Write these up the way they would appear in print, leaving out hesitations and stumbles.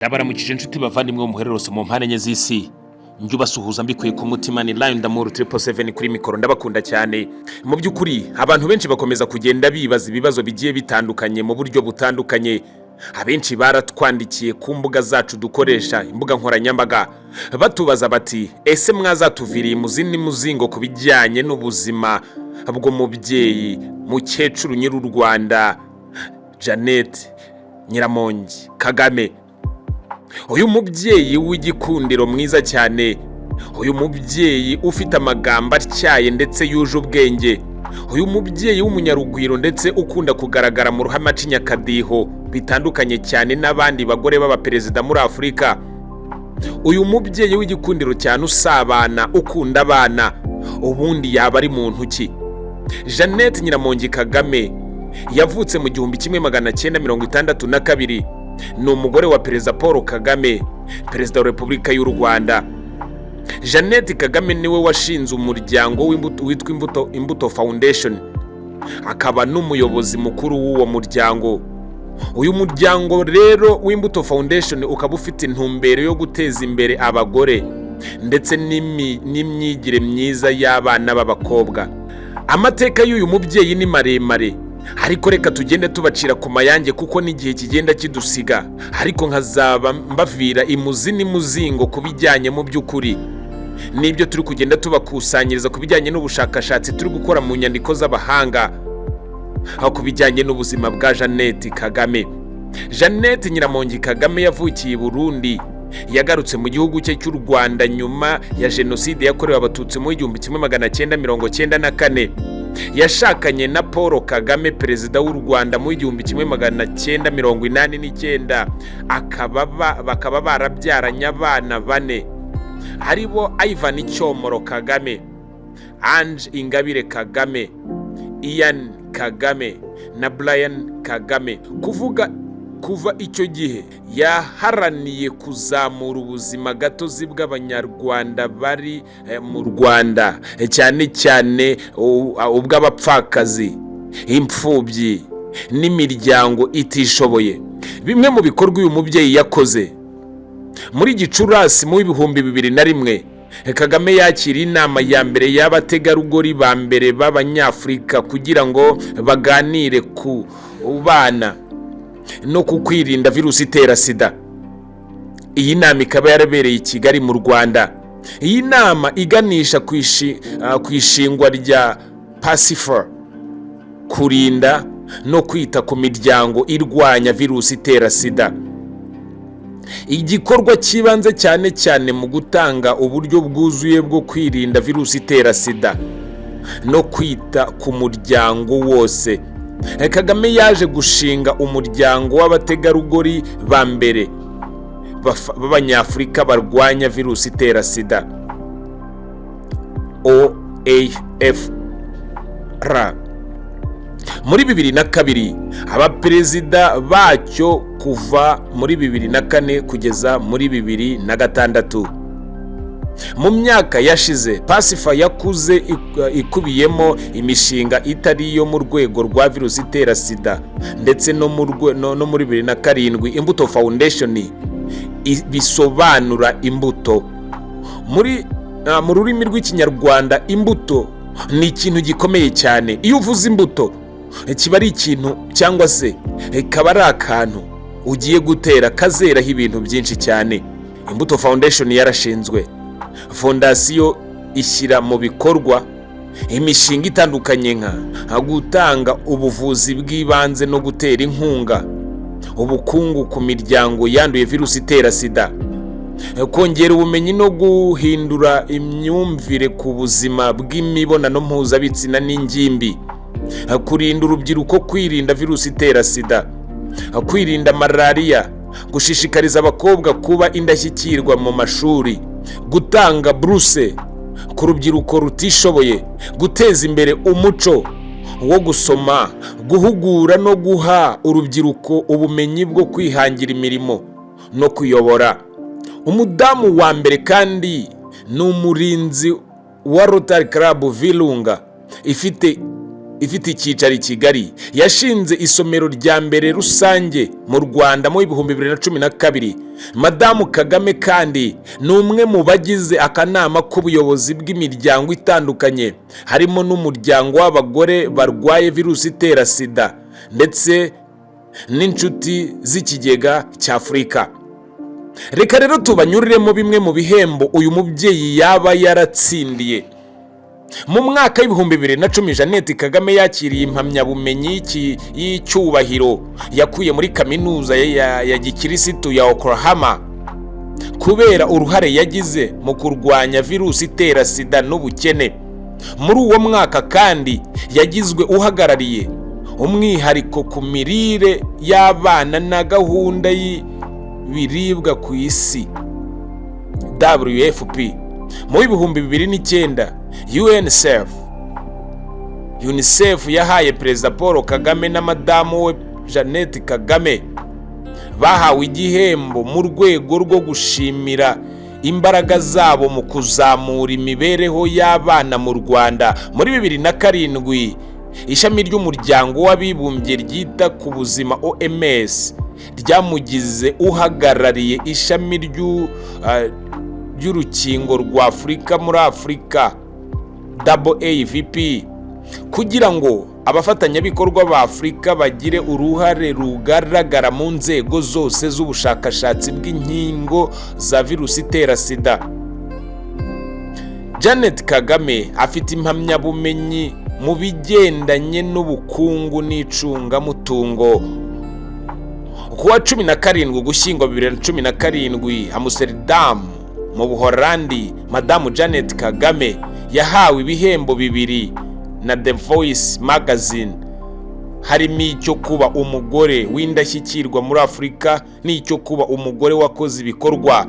Ndabaramukije inshuti bavandimwe muhererose mu mpande enye z'isi. Njye ubasuhuza mbikuye ku mutima ni Lion Damuru 777 kuri mikoro. Ndabakunda cyane. Mu by'ukuri abantu benshi bakomeza kugenda bibaza ibibazo bigiye bitandukanye mu buryo butandukanye. Abenshi baratwandikiye ku mbuga zacu dukoresha, imbuga nkoranyambaga, batubaza bati: "Ese mwazatuviriye mu zindi muzingo ku bijyanye n'ubuzima bw'umubyeyi mukecuru nyiri u Rwanda, Jeannette Nyiramongi Kagame?" Uyu mubyeyi w'igikundiro mwiza cyane, uyu mubyeyi ufite amagambo atyaye ndetse yuje ubwenge, uyu mubyeyi w'umunyarugwiro ndetse ukunda kugaragara mu ruhame acinya akadiho bitandukanye cyane n'abandi bagore b'abaperezida muri Afurika, uyu mubyeyi w'igikundiro cyane, usabana, ukunda abana, ubundi yaba ari muntu ki? Jeannette Nyiramongi Kagame yavutse mu 1962. Ni umugore wa Perezida Paul Kagame, Perezida wa Repubulika y'u Rwanda. Jeannette Kagame niwe washinze umuryango w'imbuto witwa Imbuto Foundation, akaba n'umuyobozi mukuru w'uwo muryango. Uyu muryango rero w'Imbuto Foundation ukaba ufite intumbero yo guteza imbere abagore ndetse n'imyigire myiza y'abana b'abakobwa. Amateka y'uyu mubyeyi ni maremare, ariko reka tugende tubacira ku mayange kuko n'igihe kigenda kidusiga, ariko nkazaba mbavira imuzi n'imuzingo ku bijyanye mu by'ukuri n'ibyo turi kugenda tubakusanyiriza ku bijyanye n'ubushakashatsi turi gukora mu nyandiko z'abahanga, aho ku bijyanye n'ubuzima bwa Jeannette Kagame. Jeannette Nyiramongi Kagame yavukiye i Burundi. Yagarutse mu gihugu cye cy'u Rwanda nyuma ya Jenoside yakorewe Abatutsi mu 1994. Yashakanye na Paul Kagame, Perezida w'u Rwanda, mu 1989, bakaba barabyaranye abana bane, aribo Ivan Cyomoro Kagame, Ange Ingabire Kagame, Ian Kagame na Brian Kagame. Kuvuga kuva icyo gihe yaharaniye kuzamura ubuzima gatozi bw'Abanyarwanda bari mu Rwanda, cyane cyane ubw'abapfakazi, imfubyi n'imiryango itishoboye. Bimwe mu bikorwa uyu mubyeyi yakoze: muri Gicurasi mu 2001, Kagame yakira inama ya mbere y'abategarugori ba mbere b'Abanyafurika kugira ngo baganire ku bana no ku kwirinda virusi itera SIDA. Iyi nama ikaba yarabereye i Kigali mu Rwanda. Iyi nama iganisha ku ishingwa rya PACIFA, kurinda no kwita ku miryango irwanya virusi itera SIDA, igikorwa cy'ibanze cyane cyane mu gutanga uburyo bwuzuye bwo kwirinda virusi itera SIDA no kwita ku muryango wose. Kagame yaje gushinga umuryango w'abategarugori ba mbere b'Abanyafurika barwanya virusi itera SIDA, OAFR, muri 2002. Abaperezida bacyo kuva muri 2004 kugeza muri 2006. Mu myaka yashize PACIFA yakuze ikubiyemo imishinga itari iyo mu rwego rwa virusi itera SIDA, ndetse no muri 2007 Imbuto Foundation, bisobanura imbuto mu rurimi rw'Ikinyarwanda. Imbuto ni ikintu gikomeye cyane. Iyo uvuze imbuto, kiba ari ikintu cyangwa se kaba ari akantu ugiye gutera kazeraho ibintu byinshi cyane. Imbuto Foundation yarashinzwe, fondasiyo ishyira mu bikorwa imishinga itandukanye nka gutanga ubuvuzi bw'ibanze no gutera inkunga ubukungu ku miryango yanduye virusi itera SIDA, kongera ubumenyi no guhindura imyumvire ku buzima bw'imibonano mpuzabitsina n'ingimbi, kurinda urubyiruko kwirinda virusi itera SIDA, kwirinda malariya, gushishikariza abakobwa kuba indashyikirwa mu mashuri, gutanga buruse ku rubyiruko rutishoboye, guteza imbere umuco wo gusoma, guhugura no guha urubyiruko ubumenyi bwo kwihangira imirimo no kuyobora. Umudamu wa mbere kandi ni umurinzi wa Rotary Club Virunga ifite ifite icyicaro i Kigali. Yashinze isomero rya mbere rusange mu Rwanda mu 2012. Madamu Kagame kandi ni umwe mu bagize akanama k'ubuyobozi bw'imiryango itandukanye, harimo n'umuryango w'abagore barwaye virusi itera SIDA ndetse n'inshuti z'ikigega cy'Afurika. Reka rero tubanyuriremo bimwe mu bihembo uyu mubyeyi yaba yaratsindiye. Mu mwaka w'2010, Jeannette Kagame yakiriye impamyabumenyi y'icyubahiro yakuye muri Kaminuza ya Gikirisitu ya Oklahoma kubera uruhare yagize mu kurwanya virusi itera SIDA n'ubukene. Muri uwo mwaka kandi yagizwe uhagarariye umwihariko ku mirire y'abana na gahunda y'ibiribwa ku isi, WFP. Mu 2009, UNICEF yahaye Perezida Paul Kagame na madamu we Jeannette Kagame, bahawe igihembo mu rwego rwo gushimira imbaraga zabo mu kuzamura imibereho y'abana mu Rwanda. Muri 2007, ishami ry'Umuryango w'Abibumbye ryita ku buzima, OMS, ryamugize uhagarariye ishami ry'urukingo rwa Afurika muri Afurika, AAVP, kugira ngo abafatanyabikorwa ba Afurika bagire uruhare rugaragara mu nzego zose z'ubushakashatsi bw'inkingo za virusi itera SIDA. Janet Kagame afite impamyabumenyi mu bigendanye n'ubukungu n'icungamutungo. Ku wa 17 Ugushyingo 2017, Amsterdam mu Buholandi, Madamu Janet Kagame yahawe ibihembo bibiri na The Voice Magazine, harimo icyo kuba umugore w'indashyikirwa muri Afurika n'icyo kuba umugore wakoze ibikorwa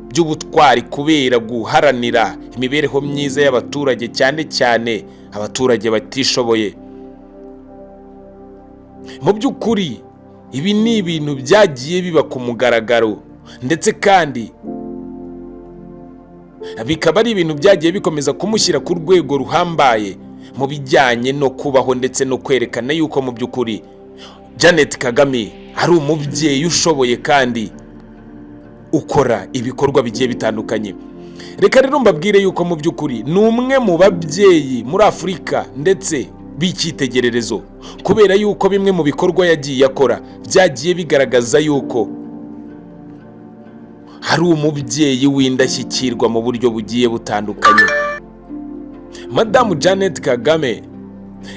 by'ubutwari kubera guharanira imibereho myiza y'abaturage, cyane cyane abaturage batishoboye. Mu by'ukuri ibi ni ibintu byagiye biba ku mugaragaro, ndetse kandi bikaba ari ibintu byagiye bikomeza kumushyira ku rwego ruhambaye mu bijyanye no kubaho ndetse no kwerekana yuko mu by'ukuri Janet Kagame ari umubyeyi ushoboye kandi ukora ibikorwa bigiye bitandukanye. Reka rero mbabwire yuko mu by'ukuri ni umwe mu babyeyi muri Afurika ndetse b'icyitegererezo, kubera yuko bimwe mu bikorwa yagiye akora byagiye bigaragaza yuko hari umubyeyi w'indashyikirwa mu buryo bugiye butandukanye. Madamu Janet Kagame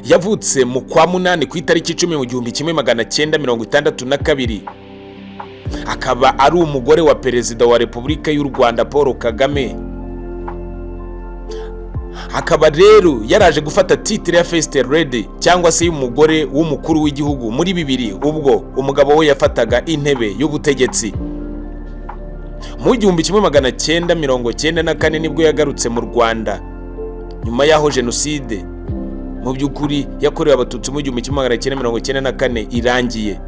yavutse mu kwa munani ku itariki 10 mu 1962, akaba ari umugore wa Perezida wa Repubulika y'u Rwanda Paul Kagame. Akaba rero yaraje gufata title ya First Lady, cyangwa se y'umugore w'umukuru w'igihugu, muri 2000, ubwo umugabo we yafataga intebe y'ubutegetsi. Mu 1994 nibwo yagarutse mu Rwanda nyuma y'aho jenoside mu by'ukuri yakorewe Abatutsi mu 1994 irangiye.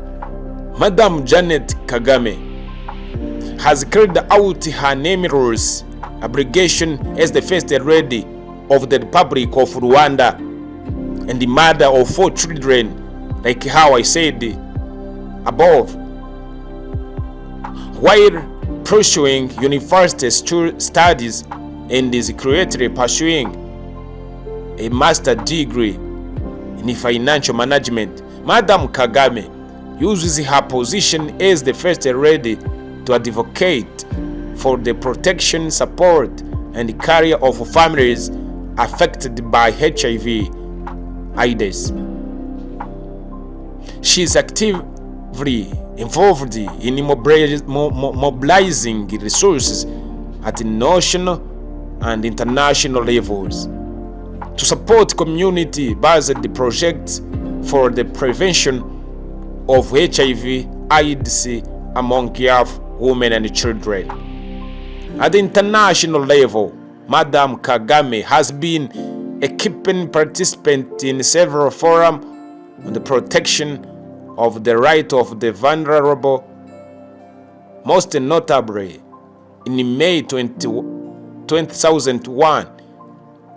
Madamu Janet Kagame has carried out her numerous obligation as the First Lady of the Republic of Rwanda and the mother of four children, like how I said above, while pursuing university studies and is currently pursuing a master degree in financial management. Madam Kagame uses her position as the First Lady to advocate for the protection, support, and care of families affected by HIV AIDS. She is actively involved in mobilizing resources at national and international levels to support community-based projects for the prevention of HIV AIDS among young women and children. At the international level, Madam Kagame has been a key participant in several forums on the protection of the right of the vulnerable, most notably in May 2001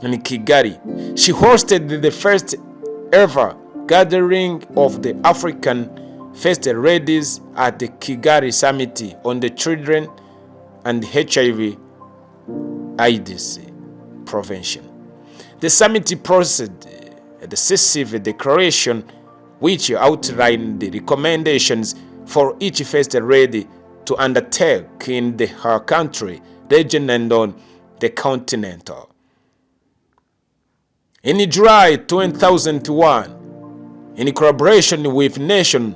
in Kigali. She hosted the first ever gathering of the African First Ladies at the Kigali Summit on the Children and HIV AIDS Prevention. The summit processed a decisive declaration which outlined the recommendations for each First Lady to undertake in her country, region, and on the continent. In July 2001, in collaboration with nation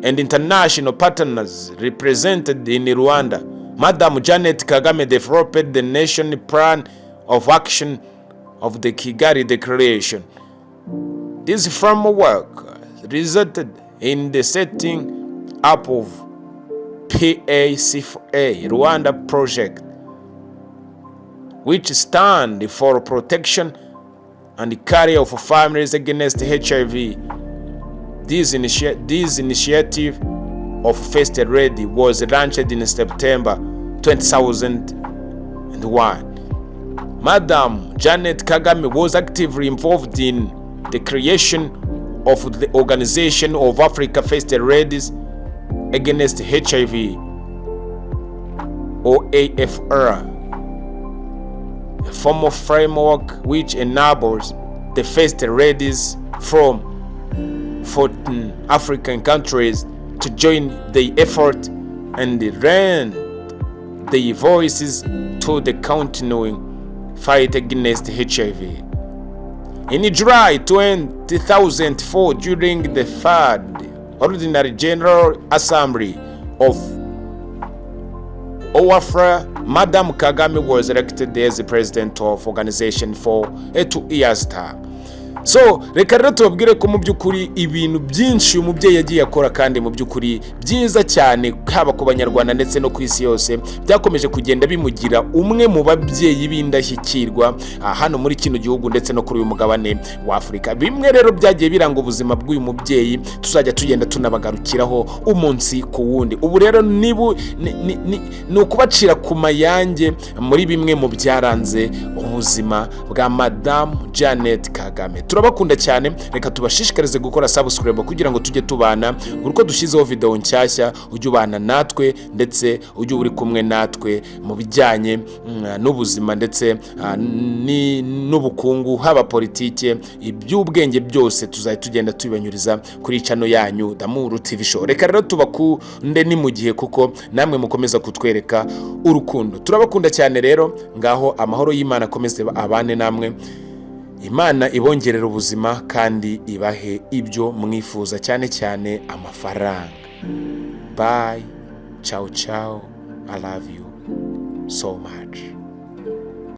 and international partners represented in Rwanda, Madam Janet Kagame developed the Nation Plan of Action of the Kigali Declaration. This framework resulted in the setting up of PACFA Rwanda project, which stand for Protection and Care of Families Against HIV. This initiative of First Lady was launched in September 2001. Madam Janet Kagame was actively involved in the creation of the Organization of Africa First Ladies Against HIV, OAFR, a formal framework which enables the First Ladies from 14 African countries to join the effort and lend their voices to the continuing fight against HIV. In July 2004, during the third Ordinary General Assembly of OAFRA, Madam Kagame was elected as the president of organization for a 2 years term. So reka rero tubabwire ko mu by'ukuri ibintu byinshi uyu mubyeyi yagiye akora, kandi mu by'ukuri byiza cyane, haba ku Banyarwanda ndetse no ku isi yose, byakomeje kugenda bimugira umwe mu babyeyi b'indashyikirwa hano muri kino gihugu ndetse no kuri uyu mugabane wa Afurika. Bimwe rero byagiye biranga ubuzima bw'uyu mubyeyi tuzajya tugenda tunabagarukiraho umunsi ku wundi. Ubu rero ni ukubacira ku mayange muri bimwe mu byaranze ubuzima bwa Madamu Janet Kagame. Turabakunda cyane. Reka tubashishikarize gukora subscribe kugira ngo tujye tubana buri uko dushyizeho video nshyashya, ujye ubana natwe ndetse ujye uri kumwe natwe mu bijyanye n'ubuzima ndetse n'ubukungu, haba politike, iby'ubwenge, byose tuzajya tugenda tubibanyuriza kuri channel yanyu Damuru TV Show. Reka rero tubakunde ni mu gihe kuko namwe mukomeza kutwereka urukundo. Turabakunda cyane rero. Ngaho amahoro y'Imana akomeze abane namwe, Imana ibongerera ubuzima kandi ibahe ibyo mwifuza, cyane cyane amafaranga. Bye, ciao ciao, I love you so much.